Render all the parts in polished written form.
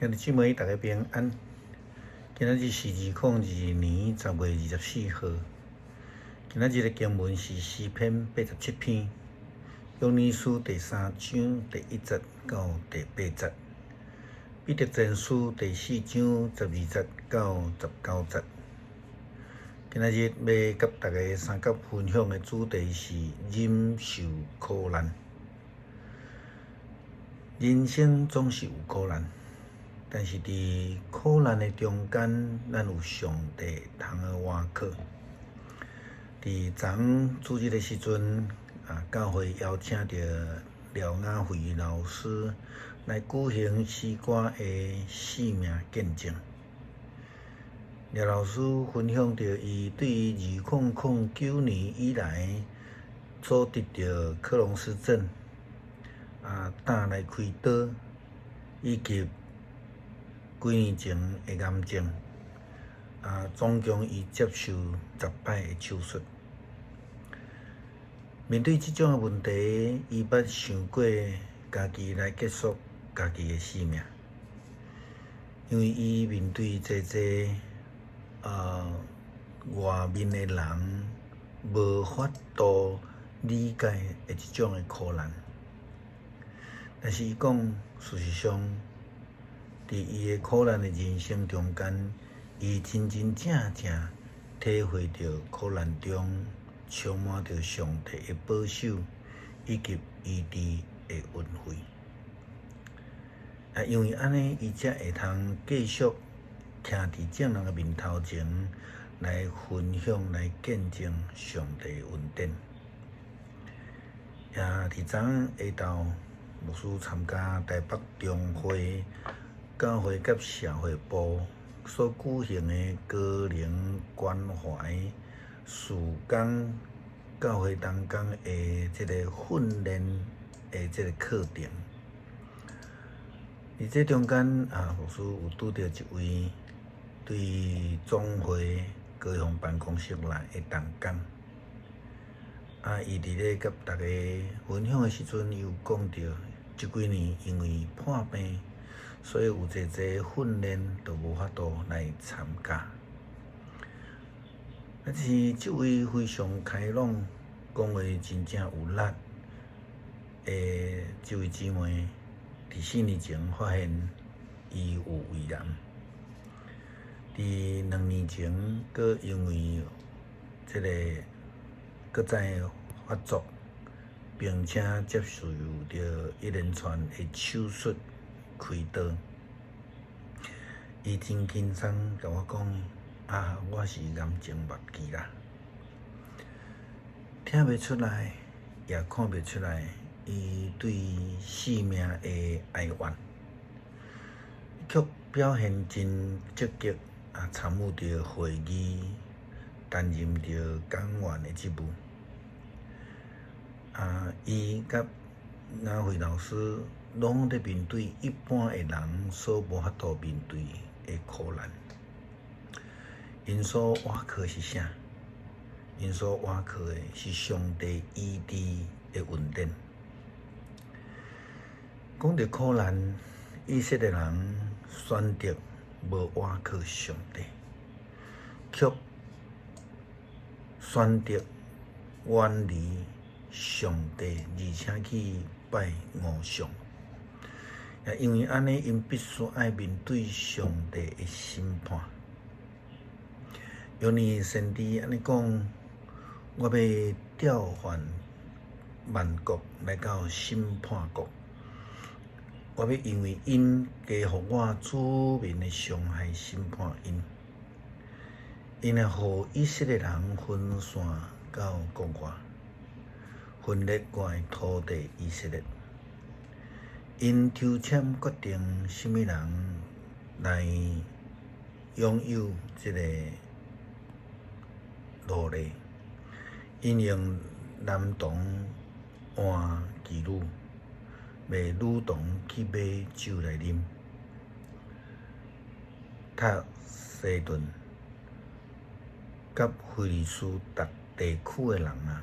兄弟姊妹，大家平安。今仔日是2022年10月24號。今仔日的經文是詩篇87篇，約尼書第三章第一節到第八節，彼得前書第四章12節到19節。今仔日欲佮大家相佮分享的主題是忍受苦難。人生總是有苦難。但是佇苦難的中間，咱有上帝通好倚靠。佇昨昏主日的時陣，教會邀請著廖雅慧老師來舉行詩歌的生命見證。廖老師分享著伊對2009年以來所得著克隆氏症，膽來開刀，以及幾年前的癌症，總共伊接受10擺的手術。面對這種的問題，伊捌想過家己來結束家己的生命，因為伊面對濟濟外面的人無法度理解的這種的苦難。但是伊講，事實上，佇伊的苦難的人生中間，伊真真正正體會著苦難中充滿著上帝的保守以及醫治的恩惠。因為按呢，伊才會通繼續徛佇眾人的面頭前來分享、來見證上帝的恩典。也佇昨昏下晝，牧師參加台北中會教會佮社會部所舉行的高齡關懷事工教會同工的這個訓練的這個課程。佇這中間啊，牧師有拄著一位對總會高雄辦公室來的同工。伊佇咧佮大家分享的時陣，伊有講著，這幾年因為破病，所以有濟濟訓練都無法度來參加。但是這位非常開朗、講話真正有力的這位姊妹，佇4年前發現伊有胃癌。佇2年前，閣因為這個閣再發作，並且接受著一連串的手術開刀。伊真輕鬆共我講：啊，我是癌症末期啦。聽袂出來，也看袂出來，伊對生命的哀怨，卻表現真積極，參與著會議，擔任著講員的職務。伊佮雅慧老師攏佇面對一般的人所無法度面對的苦難。𪜶所倚靠是啥？𪜶所倚靠的是上帝醫治的恩典。講著苦難，以色列人選擇無倚靠上帝，卻選擇遠離上帝，而且去拜偶像。也因為按呢，𪜶必須愛面對上帝的審判。約尼先知按呢講：我欲調喚萬國來到審判國，我欲因為𪜶加予我子民的傷害審判𪜶。𪜶予以色列人分散到國外，分裂我的土地以色列。𪜶抽籤決定啥物人來擁有這個奴隸。𪜶用男童換妓女，賣女童去買酒來啉。塔西頓佮非利士逐地區的人啊，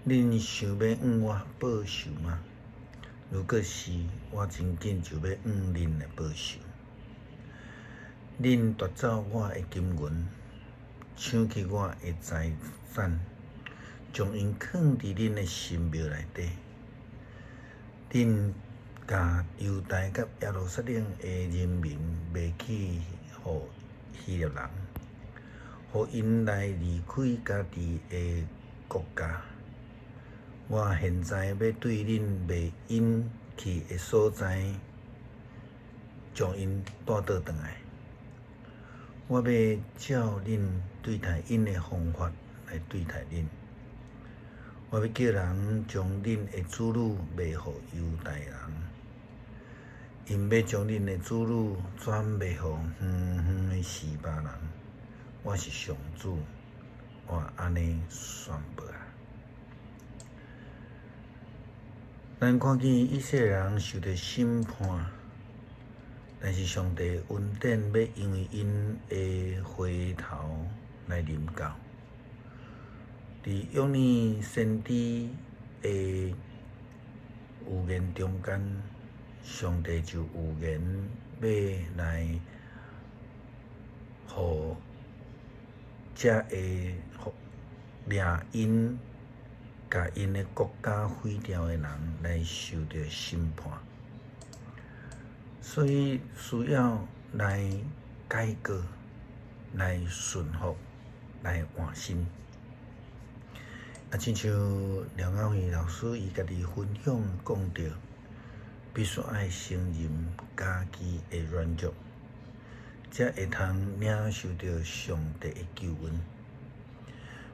恁想欲向我報仇嗎？如果是，我真緊就欲向恁來報仇。恁奪走我的金銀，搶去我的財產，將𪜶囥佇恁的神廟內底。恁共猶大佮耶路撒冷的人民賣去予希臘人，予𪜶來離開家己的國家。我現在欲對恁賣𪜶去的所在，將𪜶帶倒轉來。我欲照恁對待𪜶的方法來對待恁。我欲叫人將恁的子女賣予猶大人，𪜶欲將恁的子女轉賣予遠遠的示巴人。我是上主，我按呢宣布啊！咱看見以色列人受著審判，但是上帝恩典欲因為𪜶的回頭來臨到。佇約拿先知的預言中間，上帝就預言欲來予這个掠𪜶、共𪜶的國家毀掉的人來受著審判，所以需要來改過、來順服、來換心。啊，親像廖亞慧老師伊家己分享講著，必須愛承認家己的軟弱，才會通領受著上帝的救恩。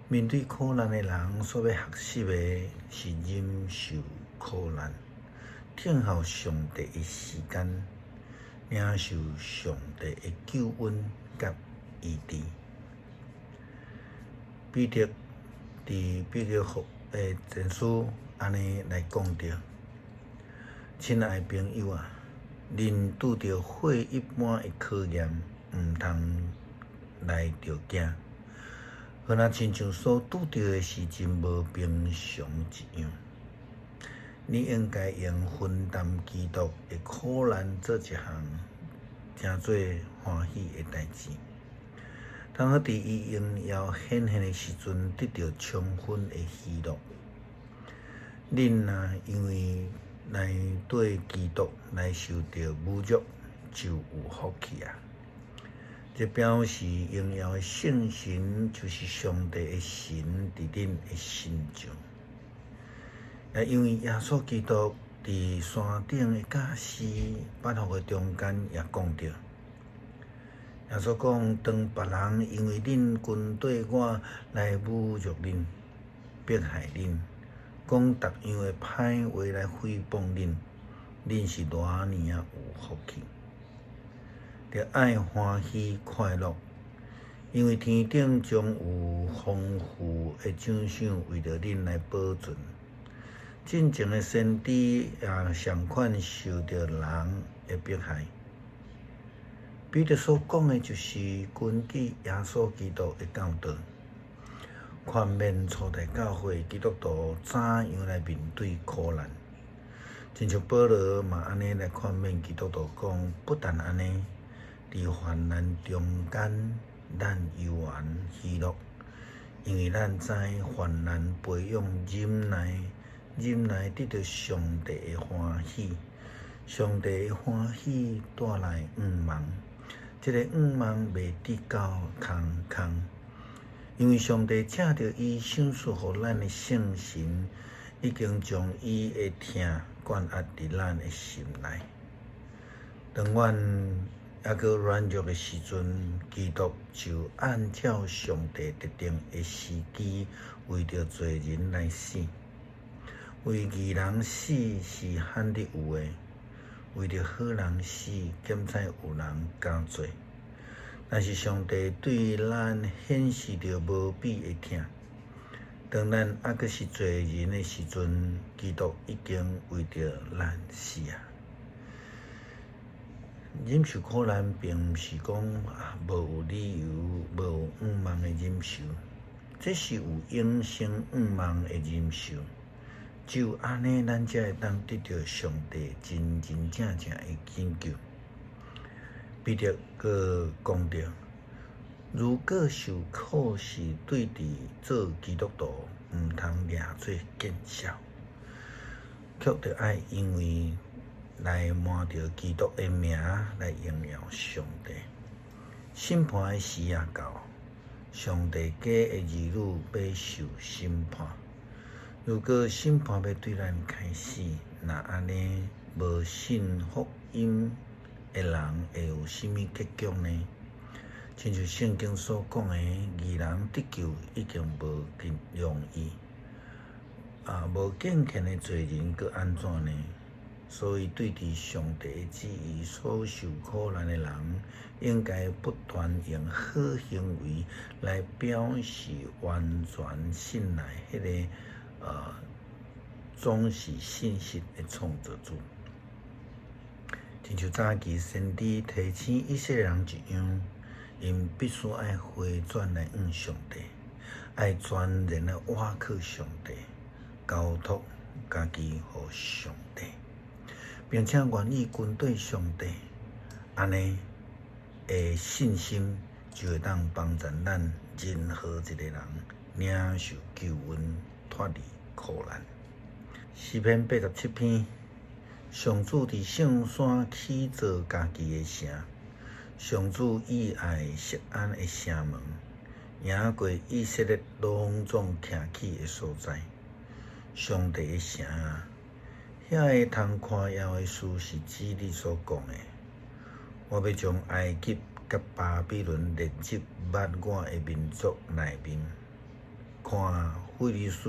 面對苦難的人所欲學習的是忍受苦難，等候上帝的時間，領受上帝的救恩佮醫治。彼得佇彼得後前書按呢來講著，親愛的朋友啊，恁拄著火一般的考驗，毋通來著驚，好若親像所拄著的是真無平常一樣。你應該用分擔基督的苦難做一項誠做歡喜的代誌。通好佇伊榮耀顯現的時陣，得著充分的喜樂。恁若因為來對基督來受著侮辱，就有福氣啊！這表示榮耀的聖神就是上帝的神佇恁的身上。也因為耶穌基督佇山頂的教示八福的中間也講著。耶穌講，當別人因為恁軍隊我來侮辱恁、迫害恁，講逐樣的歹話來誹謗恁，恁是偌爾仔有福氣。著愛歡喜快樂，因為天頂將有豐富的獎賞為著恁來保存。進前的先知也仝款受著人的迫害。彼得所講的，就是根據耶穌基督的教導，勸勉初代教會基督徒怎樣來面對苦難。親像保羅嘛按呢來勸勉基督徒講，不但按呢，佇患難中間，咱猶原喜樂，因為咱知患難培養忍耐，忍耐得著上帝的歡喜，上帝的歡喜帶來盼望。這个盼望袂得到空空，因為上帝藉著伊賞賜予咱的聖神，已經將伊的疼灌壓佇咱的心內。當阮猶閣軟弱的時陣，基督就按照上帝特定的時機，為著罪人來死。為義人死是罕得有的。為著好人死，減彩有人敢做。但是上帝對咱顯示著無比的疼。當咱猶閣是罪人的時陣，基督已經為著咱死啊！忍受苦難，並毋是講啊無有理由、無有盼望的忍受，這是有永生盼望的忍受。只有按呢，咱才會當得著上帝真真正正的拯救。彼得閣講著，如果受苦是對佇做基督徒，毋通掠做見笑，卻著愛因為來瞞著基督的名來榮耀上帝。審判的時也到，上帝家的兒女欲受審判。如果審判欲對咱開始，若按呢無信福音的人會有啥物結局呢？親像聖經所講的，義人得救已經無咁容易，啊，無敬虔的罪人閣按怎呢？所以對佇上帝的旨意所受苦難的人，應該不斷用好行為來表示完全信賴彼个總是信實的創造主。親像早期先知提醒以色列人一樣，𪜶必須愛回轉來向上帝，愛全然的倚靠上帝，交託家己予上帝，並且願意跟綴上帝，按呢的信心就會當幫助咱任何一个人領受救恩，脫離苦難。詩篇87篇，上主佇聖山起造家己的城，上主意愛錫安的城門，贏過以色列攏總徛起的所在。上帝的城啊，遐个通誇耀的事是指你所講的。我欲將埃及佮巴比倫列入捌我的民族內面，看非利士、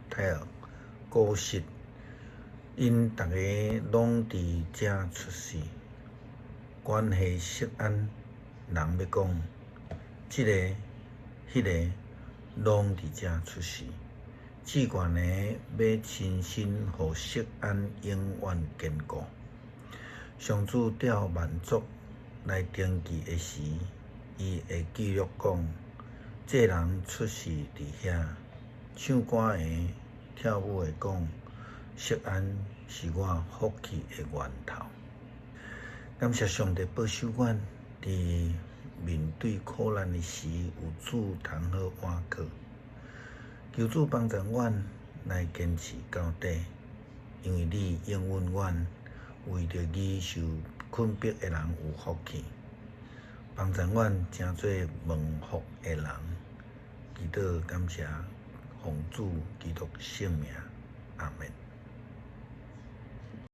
帖耳、古實，𪜶逐个攏佇遮出世。關係錫安，人欲講，這个、彼个攏佇遮出世。至懸的欲親身予錫安永遠堅固。上主調萬族來登記的時，伊會記錄講，這人出世佇遐，唱歌的、跳舞的講，錫安是我福氣的源頭。感謝上帝保守阮，佇面對苦難的時，有主通好倚靠。求主幫助阮來堅持到底，因為你應允阮，為著義受困迫的人有福氣，幫助阮成做蒙福的人。祈禱感謝奉主基督聖名，阿們。